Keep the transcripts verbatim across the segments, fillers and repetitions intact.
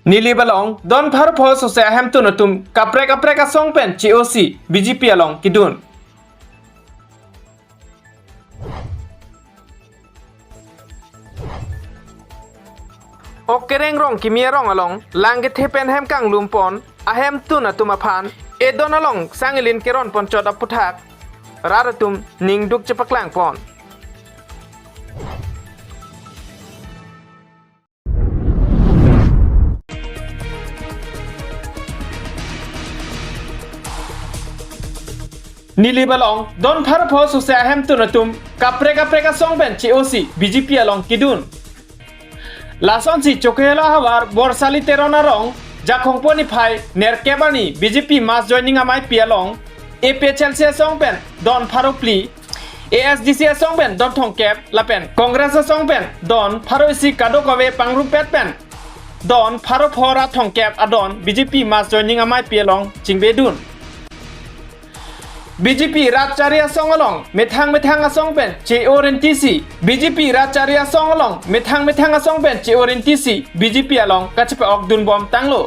Nilip along don pharo pho sose ahemtun atum kaprek kaprek asong pen che-osi B J P along kedun. Ok Kereng Rongkimi arong along lang kethe pen hem kanglum pon ahemtun atum aphan edon along sang-ilin keron pon chot aputhak rat atum ningduk chepaklang pon. Nilip along don pharo pho sose ahemtun atum kaprek kaprek asong pen che-osi B J P along kedun. Lasonsi Chokihola havar Borsali Teron arong Jakhong poni phai nerkep arni B J P mass joining amei pi along A P H L C asong pen don pharo phli, A S D C asong pen don thomkep lapen Congress asong pen don pharo isi kadokave pangrumpet pen don pharo pho ra thomkep adon B J P mass joining amei pi along chingvedun. B J P rat chari asong along methang methang asong pen che-o rintisi, B J P rat chari asong along methang methang asong pen che-o rintisi B J P along kachepa-ok dunbom tanglo.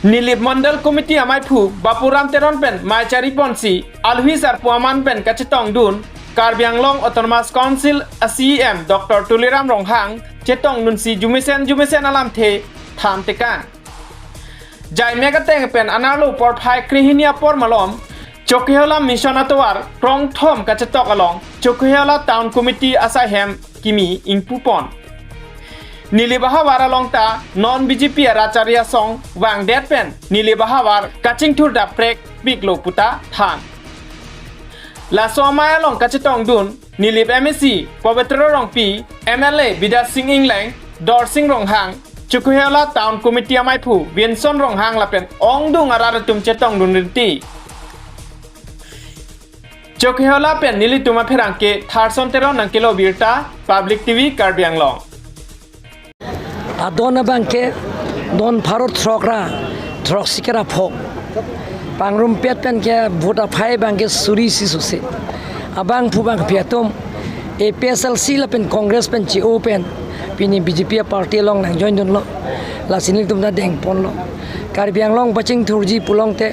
Nilip Mandal Committee ameiphu Bapuram Teron pen mei chari ponsi alhi sarpo aman pen kachetongdun Karbi Anglong Autonomous Council a C E M Doctor Tuliram Ronghang chetongdunsi jumesen jumesen alamthe thantekang. Jaimek ateng pen anerlo porphai krehini apor malom Chokihola Mission atovar krongthom kachetok along Chokihola Town Committee asai hem kimi ingpu pon. Nilip ahavar along ta non B J P arat chari asong vangdet pen Nilip ahavar kachingthur daprek piklo puta than. Laso amei along kachetongdun Nilip M A C Pabitra Rongpi, M L A Bidya Sing Engleng, Dorsing Ronghang, Chokihola Town Committee ameiphu Benson Ronghang lapen ongdung arat atum chetongdun rinti. Chokihola pen nelitum apherangke Tharson Teron nangkelo birta, Public T V Karbi Anglong. Adon abangke don pharo throk ra throksi kera phok. Pangrumpet pen ke vote aphai abangke suri isi sose. Abangphu bangphi atum A P H L C lapen Congress pen che-o pen pini B J P party along nangjoindunlo. Lasi nelitum ta dengponlo. Karbi Anglong pachingthurji pulote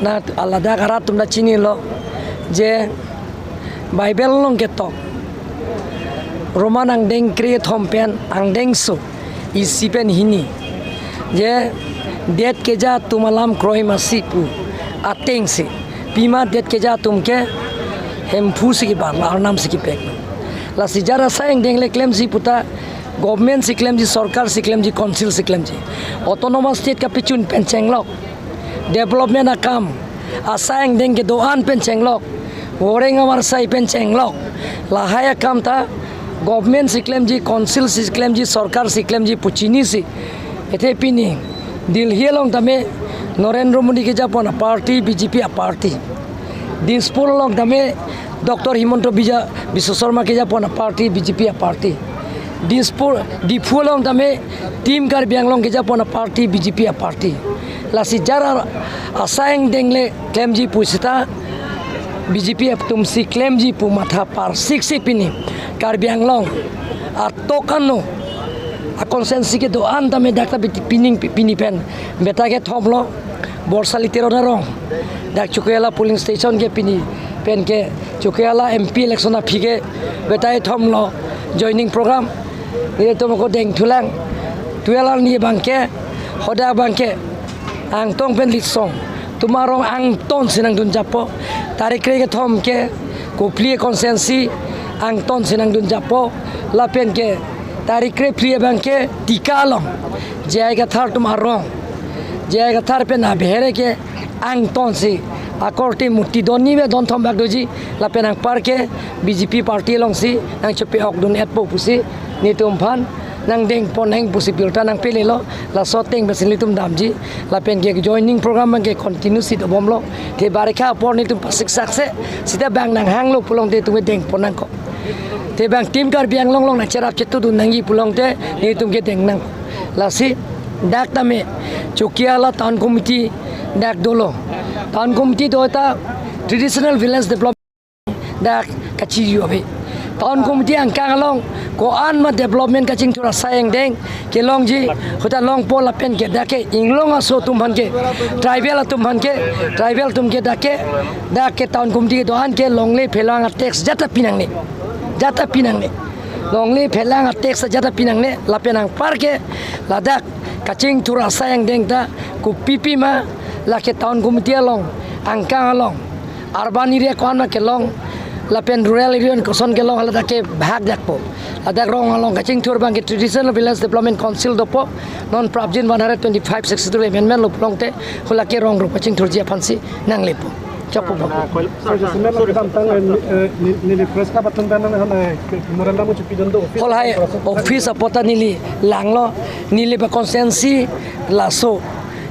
na ladak arat atum ta chinilo je Bible along ketok Roman angdeng krethom pen angdengso isi pen hini je det keja atum alam kroimasi pu atengsi pima det keja atum ke Hemphu si kebar, Arnam si kepek. Lasi jar asai angdeng le klemji puta government si klemji, sorkar si klemji, council si klemji. Autonomous state kapachun pen chenglok. Development akam asai angdeng kedo-an pen chenglok, voreng avarsai pen chenglok. Lahai akam ta government si klemji, council si klemji, sorkar si klemji pu chinisi. Athe pini Delhi along tame Narendra Modi kejapon aparty, B J P aparty. Dispur along tame Doctor Himanta Bija-, Biswa Sarma kejapon aparty, B J P aparty. Dispur, Diphu along tame Team Karbi Anglong kejapon aparty, B J P aparty. Lasi jar asai angdeng le klemji pu seta B J P atum si klemji pu matha parsiksi pini Karbi Anglong atok ano a constituency kedo-an tame dak ta pini, pini pen birta kethomlo. Borsali Teron arong dak Chokihola polling station ke pini pen ke Chokihola M P election aphi ke birta kethomlo joining program. Nelitum ako dengthulang. Twelve arni abangke, hadak abangke Angtong pen Litsong atum arong angtong si nangdunjappo. Tarik kre kethom ke Kopili constituency angtong si nangdunjappo. Lapen ke tarik krephli abangke Tika along J I Kathar atum arong, J I Kathar pen abehere ke angtong si akorte murti donni ve donthom bak doji. Lapen anpar ke B J P party alongsi nangchepe-okdun-etpo pusi nelitum aphan nangdengpon heng pusi birta nangpelelo. Laso ateng pensi nelitum damji. Lapen ke joining program abangke continue si dobomlo. Te barikha apor nelitum pasik sakse sita bang nanghanglo pulote nelitum dengpon nangkok. Te bang Team Karbi Anglong along nangcherap chetudun nangji pulote nelitum kedeng nang. Lasi dak tame Chokihola Town Committee dak dolo. Town Committee do ta Traditional Village Development dak kachiri ave. Town Committee angkang along Ko-an ma development kachingthur asai angdeng kelongji, huta longpo lapen ke dak ke inglong aso atum aphan ke, tribal atum aphan ke, tribal atum ke dak ke, dak ke town committee do-an ke longle phelang a-tax jata pinangne. Jata pinangne. Longle phelang a-tax jata pinangne, lapen anpar ke ladak kachingthur asai angdeng ta kopipi ma, lake town committee along, angkang along, urban area ko-an ma kelong, lapen rural area koson kelong, ladak ke bhag dakpo. Ladak rong along kachingthur abang ke Traditional Village Development Council dopo, non prapjin one hundred twenty-five sixty-three amendment lo pulote, hala ke rong rup kachingthurji aphansi nanglepo. Chokpo po. Sir, sir, sir, sir, sir, sir. Neli press club atum kan nang, eh, memorandum uchi pidun do office. Hol hai office apot ta neli langlo, neli ba constituency laso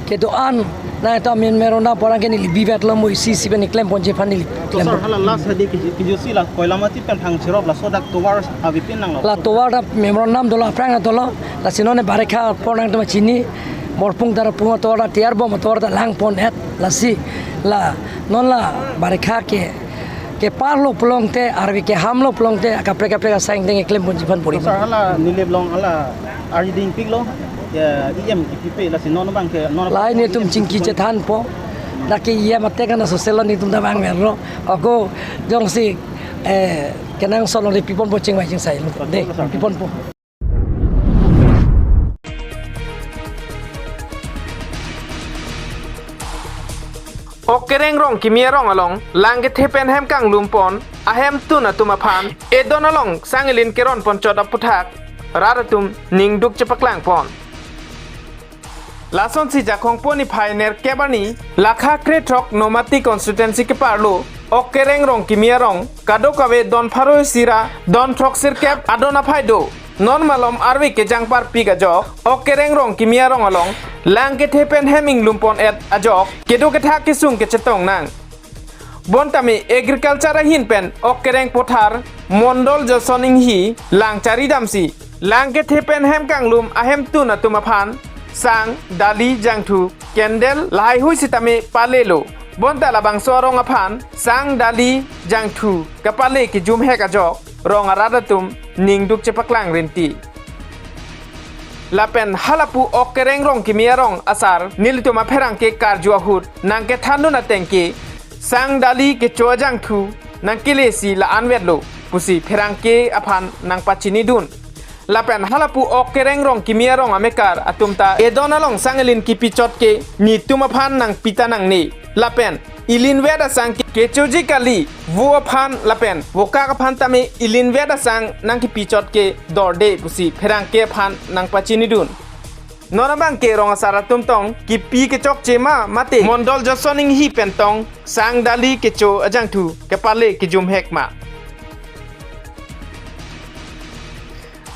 kedo-an, nangtum memorandum porang ke neli bivet lo mo isi isi pen klem ponji aphan neli klem. Sir, hala last hadi kiji, kiji si la Koilamati pen Thangcherop laso dak tovar avepin nanglo. La tovar ta memorandum dolo, aphrang dolo, lasi non ne barikha porang nangtum chini, Borpung Tarapung tovar ta tiar bom tovar ta langpon et, lasi la non la barikha ke, keparlo pulote, arve kehamlo pulote, akaprek kaprek asai angdeng keklem ponji aphan pori. Sir, hala neli along hala arjuding piklo, ya, E M kipipe, lasi non abang ke, non. Lahai netum chingki chethanpo, dak ke E M ate kana soselo netum ta bang verlo, ako jongsi, eh, kenangsot lo de piponpo chingvai chingsai lo, de, piponpo. Ok Kereng Rongkimi arong along lang kethe pen hem kanglum pon ahemtun atum aphan edon along sang-ilin keron ponchot aputhak rat atum ningduk chepaklang pon. Lasonsi Jakhong po niphai nerkep arni lakha krethrok Nomati constituency keparlo Ok Kereng Rongkimi arong kadokave don pharo isi ra don throksirkep adon aphai do. Non malom arve kejang parpik ajok Ok Kereng Rongkimi arong along lang kethe pen hem inglum pon et ajok kedo kethak kesung kechetong nang. Bonta me agriculture ahin pen Ok Kereng Pothar Mondol Joson Inghi lang chari damsi lang kethe pen hem kanglum ahemtun atum aphan sang, dali, jangthu, candle lahaihui sitame palelo. Bonta labangso arong aphan sang, dali, jangthu kapale kejumhek ajok rong arat atum ningduk chepaklang rinti. Lapen halapu Ok Kereng Rongkimi arong asar nelitum apherangke karju ahut nangkethandun ateng ke sang, dali, kecho ajangthu nangkelesi la-an vetlo pusi pherangke aphan nangpachinidun. Lapen halapu Ok Kereng Rongkimi arong amekar atum ta edon along sang-ilin kipichot ke netum aphan nangpi ta nangne. Lapen ilinvet asang ke kechoji kali, vo aphan lapen vokak aphan tame ilinvet asang nangkipichot ke dorde pusi pherangke aphan nangpachinidun. Non abang ke rong asar atum tong kipi kechokche ma mate Mondol Joson Inghi pen tong sang, dali, kecho ajangthu kapale kejumhek ma.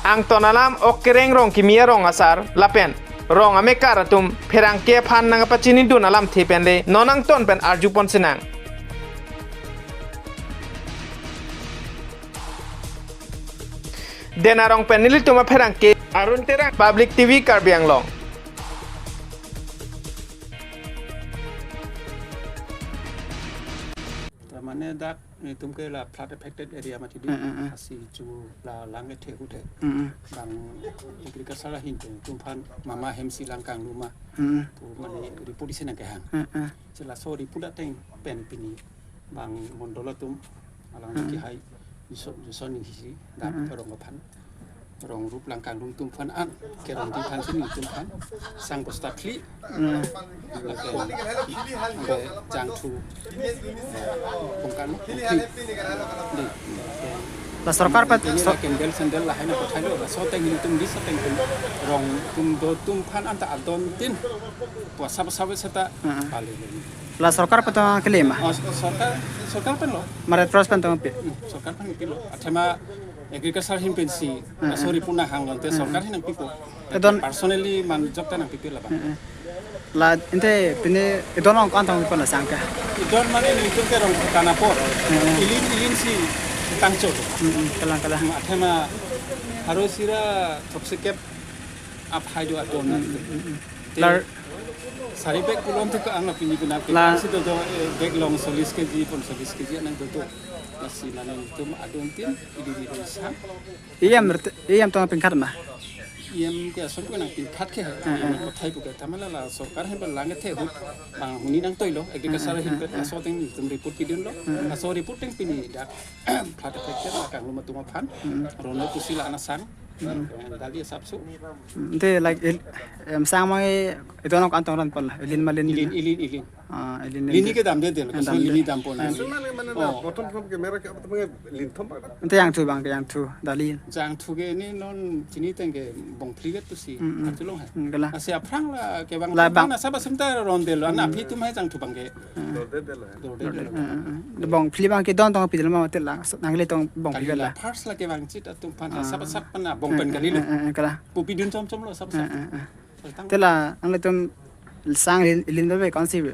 Angton alam Ok Kereng Rongkimi arong asar lapen rong amekar atum pherangke aphan nangpachinidun alamthe pen le non angton pen arju pon sinang. Den arong pen nelitum apherangke Arun Terang, Public T V Karbi Anglong. Tamane dak netum ke la flood affected area mati di. Mm, mm, mm. Asi chu la lang kethe ahut he. Mm, mm. Bang agriculture ahin pen netum aphan mama hemsi lang kanglum ma. Mm, mm. Pu mane report isi nangkehang. Mm, mm. Che laso report ateng pen pini bang mondol atum alang, mm, kehai Joson, Joson Inghi si dak, mm, rong aphan. Rong rup lang kanglum atum aphan an, kerong di aphan si netum aphan sang bosta phli. Hmm. Lapen, lapen jangthu, eh, pungkan, pungki. Di, lapen la sorkar pat, ini so- la candle sandal lahai nangpathailo, laso ateng netum di, laso ateng atum rong atum do atum aphan anta adon tin puasa pasal seta, hmm, pale. La sorkar pen tong kele ma? Oh, sorkar, sorkar pen lo. Maret pros pen tong pi? Hmm, sorkar pen pilo. Athema agriculture ahin pensi, hmm, sorry, puna hang lonte, hmm, sorkar ahin nangpipo. Edon personally man jok ta nangpipi labang. Hmm, hmm. La ante pine edon along ko-an tong pon la sang ke? Edon mane netum ke rong kana apor. Hmm, hmm. Ilin, ilin si tangcho. Hmm, hmm. Kalang, kalang. Athema pharo isi ra throksi kep aphai do adon. Hmm, hmm, hmm, hmm. Te lar- sari bag pulote ko-an lo pini penap ke. La- si do do, eh, bag along solis keji, pon solis keji anang do do. Lasi mane nelitum adon tin, ili di sang. E M rete, E M tong pingkat ma? E M ke ason ko nangpingkat ke. Eh, eh. Kothai pu ke tamala la sorkar hem langke the hut. Bang huni nangtoilo, agriculture hem ke, eh, eh. Laso ateng nelitum report pidunlo. Eh, eh. Laso report ateng pini dak flood affected la Kanglum atum aphan. Hmm. Ronlo pusi la ana sang. Hmm. Dali asapso. Hmm, ante like il-, em, sang mang e, ito nok antong ron pon la. Ilin malin. Ilin, ilin, ilin. Ah, ilin. Lini ke damde del, ah, kaso damde. Lini dampo na. Ah. Laso mane, mane na, oh, bottom from ke mera ke apa temen linthom apa? Ante jangthu bang ke jangthu, dali. Jangthu ke ini non chini teng ke bong phli vet pusi. Hmm, hmm. Atu long hai. Hmm, kala. Asi aphrang la ke bang la bang. Bang na saba semta rondel, ana, hmm, aphi atum hai jangthu bang ke. Ah. Dorde del. Dorde del. Ah, ah, ah. Bong phli bang ke don tong pidel ma hotel la. Nanglitum bong phli kali la. La first la ke bang chit atum aphan, ah, saba sab aphan bong pen kali lo. Ah, ah, ah, kala. Pu pidun chom chom lo saba sab. Ah, ah, ah. Tela nanglitum sang ilin, ilin bebe konsep.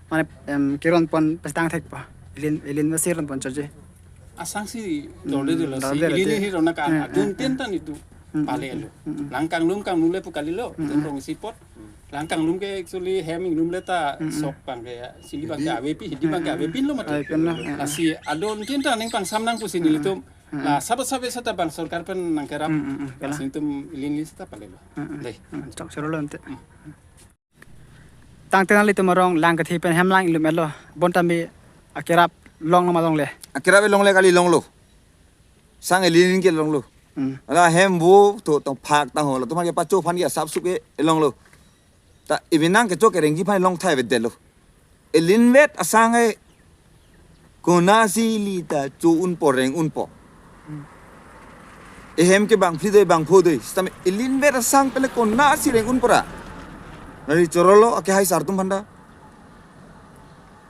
Mane, em, keron pon pastang thek pa. Ilin, ilin basi ron pon choje. Asang si dorde dolo si. Hmm, dorde dolo. Ilin te. Hi rona kan. Hmm, adun hmm, tin hmm. Tan itu. Hmm, pale hmm, lo. Hmm, hmm. Lang Kanglum, Kanglum le pu kali lo. Hmm, hmm. Rong isi apot. Lang Kanglum ke actually hem inglum le ta, hmm, hmm, sok bang ke ya. Sili bang ke hidi. Ave pi, hidi bang ke, hmm, hmm, ave pin lo mati. Ave pin lo, hmm, hmm. Lasi adon tin ta ning pangsam nang pusi, hmm, hmm, nelitum. Hmm, hmm. La saba saba seta bang sorkar pen nangkerap. Hmm, hmm, hmm. Kala. Lasi nelitum ilin li seta pale lo. Hmm, hmm. Dei. Hmm, chok choro lo ante. Hmm. Tangte nanglitum arong lang kethe pen hem lang inglum-etlo. Bonta mi akerap long lo ma longle? Akerap e longle kali, longlo. Sang ilin ke longlo. Hmm. Ala hem vo to tong phak tang ho. Latum ke pacho aphan ke asapso ke longlo. Ta ivinang kecho kerengji aphan long thai vet delo. Ilin vet asang e konasi ili ta cho unpo reng unpo. Hmm. Ehem ke bang phli doi bang pho doi. Sitame ilin vet asang pele konasi reng unpo ra. Nari chorolo ake hai sar atum aphan ta.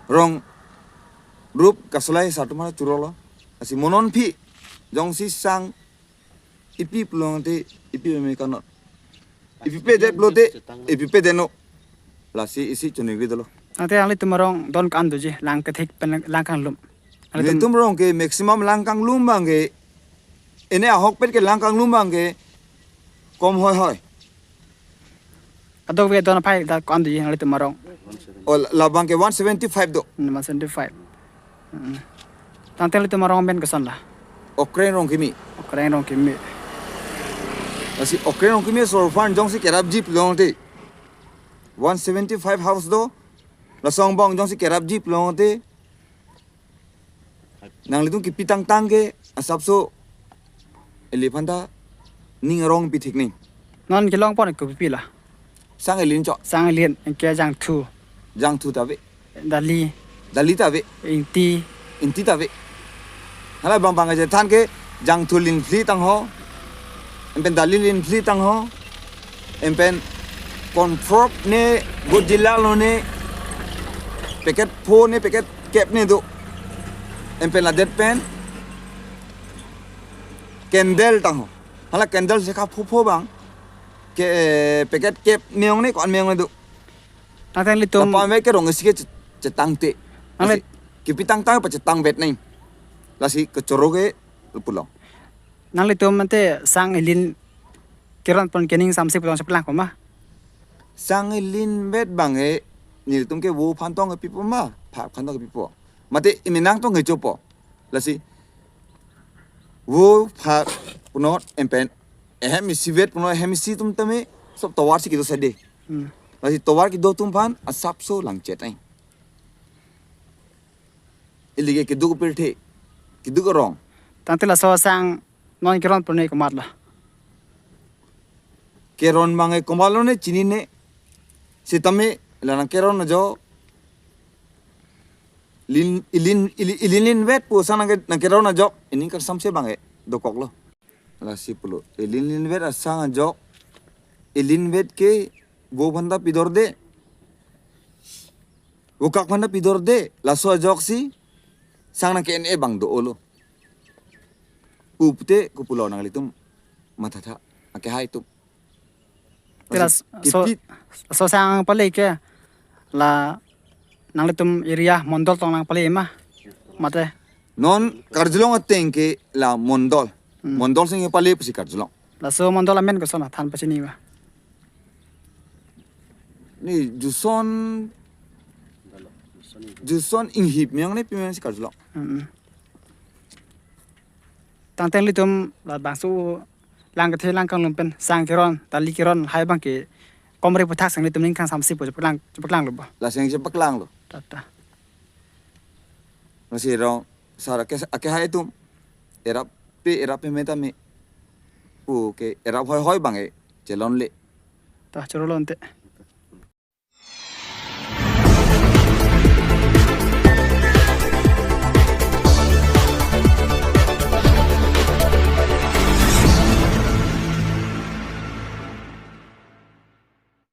Rong rup kasolai sar atum aphan ta chorolo. Asi monon phi jongsi sang ipi pulote ipi me kanot. Ipi pedet pulote ipi pedetnon. Lasi isi choningri dolo. Ante nanglitum arong don kan doji lang kethek pen lang Kanglum. Nanglitum, nelitum arong ke maximum lang Kanglum bang ke. Ini ahokpet ke lang Kanglum bang ke. Kom hoi hoi. Kadokave don aphai ta kan doji nanglitum arong? Oh, la, labang ke one seventy-five do. Hmm, one seventy-five. Hmm. Tangte nanglitum arong amen koson la? Okreng Rongkimi. Okreng Rongkimi. Lasi Okreng Rongkimi asor aphan jongsi kerapji pulote one seventy-five house do. Laso angbong jongsi kerapji pulote nanglitum kipi tangtang ke asapso ili aphan ta ning arong pi thik ning. Non kelong pon ke pi la? Sang ilin chok. Sang ilin, anke jangthu. Jangthu ta ave. Dali. Dali ta ave. Ingti. Ingti ta ave. Hala bang bang aja than ke jangthu lin phli tang ho. Empen dali lin phli tang ho. Empen Comfort ne, Godzilla lo ne, packet pho ne, packet kep ne do. Empen ladet pen candle tang ho. Hala candle sekha pho pho bang. Ke, eh, packet kep meong ne, ko-an meong ne do. Tangte nanglitum. Tapa me ke rong isi ke chet-, chetangte. Nangle- Asi, kipi tangtang pachetang vet nang. Lasi kechoro ke pulo. Nanglitum ante sang ilin keron pon kening samsi putong sepelang koma? Sang ilin vet bang e, nelitum ke vo aphan tong kepipo ma, phak aphan tong kepipo. Mate iminang tong kechopo. Lasi vo phak punot empen ehem isi vet punot ehem isi atum tame sob tovar si kedo sade. Hmm. Lasi tovar kedo atum aphan asapso langchet ai. Ili ke keduk pirthe, keduk arong. Tangte laso sang non keron pon ne komat la? Keron bang e komat lo ne chinine. Sitame la nangkeron ajo. Lin, ilin, ili-, ilin lin vet pu sang nang, nangkeron ajok. Ining kasamse bang e dokok lo. Lasi pulo. Ilin lin vet asang ajok. Ilin vet ke vo aphan ta pidorde. Vokak aphan ta pidorde. Laso ajoksi sang nangke-en e bang do-olo. Upte kopulo nanglitum mathatha. Ake hai atum. Tela lasi so, kipi- so sang pale ke la nanglitum area mondol tong nangpale ma? Mate. Non karjulong ateng ke la mondol. Hmm. Mondol sing pale pusi karjulong. Laso mondol amen koson than pachini ma? Ni Juson, Juson Inghip meong ne pi meong si karjulong. Hmm. Tangte nanglitum labangso lang kethe lang kanglum pen sang keron, tali keron hai abang ke komre puthak sang nanglitum ning kangsamsi pu chepaklang, chepaklanglo bo. Laseng chepaklanglo. Tata. Lasi rong sar ake, ake hai atum. Erap pe, erap pe meta me. Pu ke erap hoi hoi abang e. Chelonle. Ta chorolo ante.